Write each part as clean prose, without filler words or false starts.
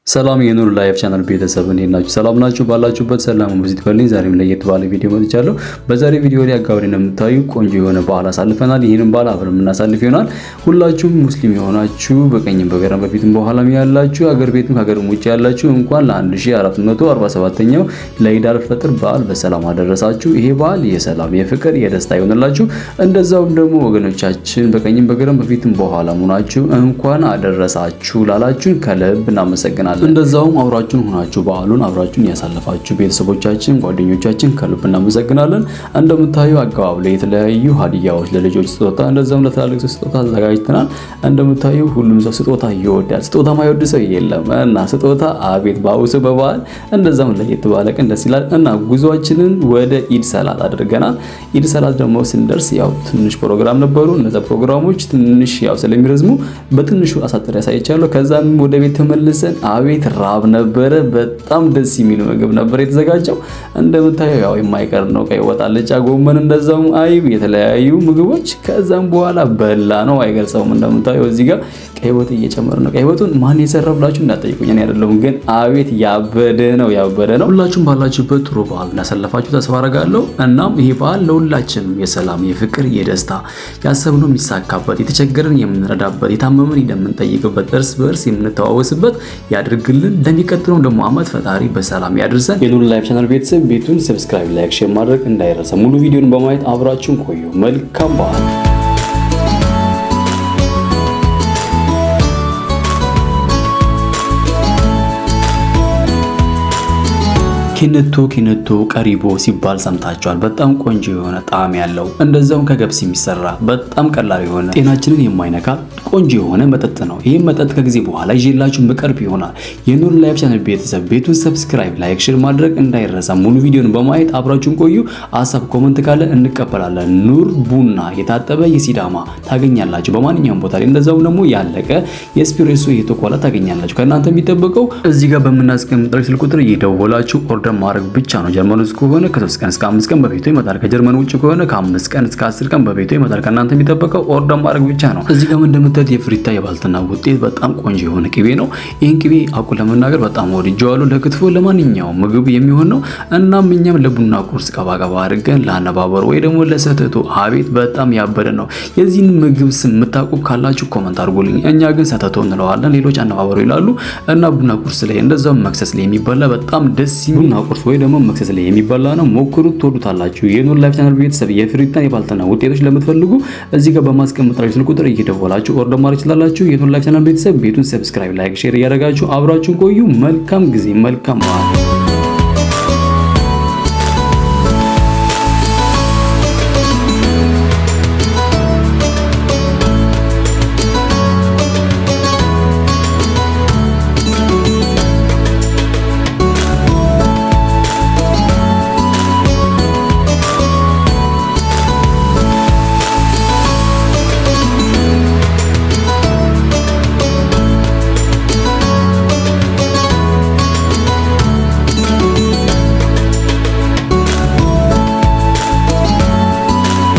ሰላም የኑር ላይፍ ቻናል ቤተሰብ እንዴት ናችሁ? ሰላም ናችሁ? ባላችሁበት ሰላም ሙዚት በልኝ። ዛሬም ለየት ባለ ቪዲዮ መጥቻለሁ። በዛሬ ቪዲዮ ላይ አጋብሬ እንደምታዩ ቆንጆ የሆነ በዓል አሳልፈናል። ይህንን በዓል አብረን የምናሳልፍ ይሆናል። ሁላችሁም ሙስሊም የሆናችሁ በቀኝም በግራም በፊትም በኋላም ያላችሁ አገር ቤትም ከሀገርም ውጭ ያላችሁ እንኳን ለ1447ኛው ለኢድ አል ፈጥር በዓል በሰላም አደረሳችሁ። ይሄ በዓል የሰላም የፍቅር የደስታ ይሆንላችሁ። እንደዛውም ደግሞ ወገኖቻችን በቀኝም በግራም በፊትም በኋላም ሆናችሁ እንኳን አደረሳችሁ ላላችሁን ከልብ እናመሰግናለን። እንደዛውም አብራችሁን ሆናችሁ በዓሉን አብራችሁን ያሳለፋችሁ ቤተሰቦቻችን፣ ጓደኞቻችን ከልብ እናመሰግናለን። እንደምታዩ አገባብ ላይ የተለያዩ ሀዲያዎች ለልጆች ስጦታ እንደዛውም ለትላልቅ ስጦታ አዘጋጅተናል። እንደምታዩ ሁሉም ሰው ስጦታ ይወዳል። ስጦታ ማይወድ ሰው የለም እና ስጦታ አቤት ባውሱ በበዓል እንደዛም ለየት ባለ ቀን ደስ ይላል እና ጉዟችንን ወደ ኢድ ሰላት አድርገናል። ኢድ ሰላት ደግሞ ስንደርስ ያው ትንሽ ፕሮግራም ነበሩ። እነዛ ፕሮግራሞች ትንሽ ያው ስለሚረዝሙ በትንሹ አሳጥሬ ያሳይቻለሁ። ከዛም ወደ ቤት ተመልሰን አቤት ራብ ነበረ። በጣም ደስ የሚል ምግብ ነበር የተዘጋጀው። እንደምታየው ያው የማይቀር ነው፣ ቀይ ወጥ፣ አልጫ ጎመን፣ እንደዛውም አይብ፣ የተለያዩ ምግቦች። ከዛም በኋላ በላ ነው አይገልጸውም። እንደምታየው እዚህ ጋር ቀይ ወጥ እየጨመረ ነው። ቀይ ወጡን ማን የሰራ ብላችሁ እንዳትጠይቁኝ እኔ አይደለሁም፣ ግን አቤት ያበደ ነው ያበደ ነው። ሁላችሁም ባላችሁበት ጥሩ በዓል እንዳሳለፋችሁ ተስፋ አደርጋለሁ። እናም ይሄ በዓል ለሁላችንም የሰላም የፍቅር የደስታ ያሰብነው የሚሳካበት፣ የተቸገረን የምንረዳበት፣ የታመመን የምንጠይቅበት፣ እርስ በእርስ የምንተዋወስበት ያድርግልን። ለሚቀጥለው ደግሞ አመት ፈጣሪ በሰላም ያድርሰን። የኑር ላይፍ ቻናል ቤተሰብ ቤቱን subscribe፣ like፣ share ማድረግ እንዳይረሳ። ሙሉ ቪዲዮን በማየት አብራችሁን ቆዩ። መልካም በዓል። ኪንቶ ኪንቶ ቀሪቦ ሲባል ሰምታችኋል። በጣም ቆንጆ የሆነ ጣዕም ያለው እንደዛውም ከገብስ የሚሰራ በጣም ቀላል የሆነ ጤናችንን የማይነካ ቆንጆ የሆነ መጠጥ ነው። ይህም መጠጥ ከጊዜ በኋላ ይዤላችሁ ምቀርብ ይሆናል። የኑር ላይፍ ቻናል ቤተሰብ ቤቱን subscribe፣ like፣ share ማድረግ እንዳይረሳ። ሙሉ ቪዲዮን በማየት አብራችሁን ቆዩ። ሀሳብ comment ካለ እንቀበላለን። ኑር ቡና የታጠበ የሲዳማ ታገኛላችሁ በማንኛውም ቦታ ላይ። እንደዛውም ደግሞ ያለቀ የኤስፕሬሶ የተቆላ ታገኛላችሁ። ከእናንተ የሚጠበቀው እዚህ ጋር በምናስቀምጠው ስልክ ቁጥር እየደወላችሁ order ማድረግ ብቻ ነው። ጀርመን ውስጥ ከሆነ ከ3 ቀን እስከ 5 ቀን በቤቱ ይመጣል። ከጀርመን ውጭ ከሆነ ከ5 ቀን እስከ 10 ቀን በቤቱ ይመጣል። ከእናንተ የሚጠበቀው order ማድረግ ብቻ ነው። እዚህ ጋር እንደምታዩት የፍሪታ የባልትና ውጤት በጣም ቆንጆ የሆነ ቅቤ ነው። ይህን ቅቤ አቁ ለመናገር በጣም ወድጄዋለሁ። ለክትፎ ለማንኛውም ምግብ የሚሆን ነው። እናም እኛም ለቡና ቁርስ ቀባቀባ አድርገን ለአነባበሩ ወይ ደግሞ ለሰተቱ አቤት በጣም ያበደ ነው። የዚህን ምግብ ስም የምታውቁ ካላችሁ comment አድርጉልኝ። እኛ ግን ሰተቶ እንለዋለን፣ ሌሎች አነባበሩ ይላሉ። እና ቡና ቁርስ ላይ እንደዛው መክሰስ ላይ የሚበላ በጣም ደስ የሚል ቡና ቁርስ ወይ ደግሞ መክሰስ ላይ የሚበላ ነው። ሞክሩት፣ ትወዱታላችሁ። የኑር ላይፍ ቻናል ቤተሰብ የፍሪታን የባልትና ውጤቶች ለምትፈልጉ እዚህ ጋር በማስቀምጥላችሁ ስልክ ቁጥር እየደወላችሁ order ማድረግ ትችላላችሁ። የኑር ላይፍ ቻናል ቤተሰብ ቤቱን subscribe፣ like፣ share እያደረጋችሁ አብራችሁን ቆዩ። መልካም ጊዜ፣ መልካም በዓል።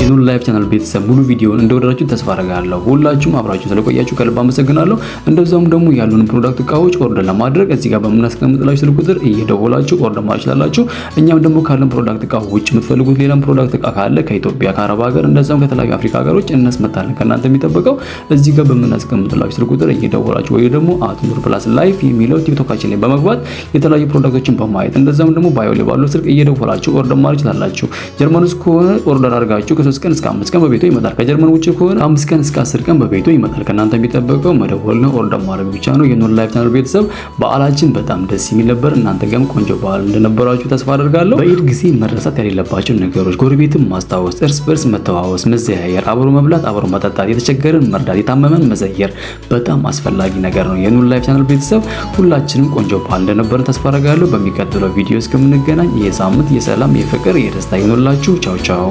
የኑር ላይፍ ቻናል ቤተሰብ ሙሉ ቪዲዮውን እንደወደዳችሁ ተስፋ አደርጋለሁ። ሁላችሁም አብራችሁ ስለቆያችሁ ከልብ አመሰግናለሁ። እንደዛውም ደግሞ ያሉን product እቃዎች order ለማድረግ እዚህ ጋር በምናስቀምጥላችሁ ስልክ ቁጥር እየደወላችሁ order ማድረግ ትችላላችሁ። እኛም ደግሞ ካለን product እቃ ውጭ የምትፈልጉት ሌላም product እቃ ካለ ከኢትዮጵያ፣ ከአረብ ሀገር እንደዛውም ከተለያዩ አፍሪካ ሀገሮች እናስመጣለን። ከእናንተ የሚጠበቀው እዚህ ጋር በምናስቀምጥላችሁ ስልክ ቁጥር እየደወላችሁ ወይ ደግሞ @ኑር plus life የሚለው ቲክቶካችን ላይ በመግባት የተለያዩ product ኦችን በማየት እንደዛውም ደግሞ bio ላይ ባለው ስልክ እየደወላችሁ order ማድረግ ትችላላችሁ። ጀርመን ውስጥ ከሆነ order አድርጋችሁ ከ3 ቀን እስከ 5 ቀን በቤቱ ይመጣል። ከጀርመን ውጭ ከሆነ 5 ቀን እስከ 10 ቀን በቤቱ ይመጣል። ከእናንተ የሚጠበቀው መደወል ነው፣ order ማድረግ ብቻ ነው። የኑር ላይፍ ቻናል ቤተሰብ በዓላችን በጣም ደስ የሚል ነበር። እናንተ ጋርም ቆንጆ በዓል እንደነበራችሁ ተስፋ አደርጋለሁ። በኢድ ጊዜ መረሳት የሌለባቸው ነገሮች ጎረቤትን ማስታወስ፣ እርስ በርስ መተዋወስ፣ መዘያየር፣ አብሮ መብላት፣ አብሮ መጠጣት፣ የተቸገረን መርዳት፣ የታመመን መዘየር በጣም አስፈላጊ ነገር ነው። የኑር ላይፍ ቻናል ቤተሰብ ሁላችንም ቆንጆ በዓል እንደነበረን ተስፋ አደርጋለሁ። በሚቀጥለው ቪዲዮ እስከምንገናኝ የሳምንት የሰላም የፍቅር የደስታ ይሁንላችሁ። ቻው ቻው።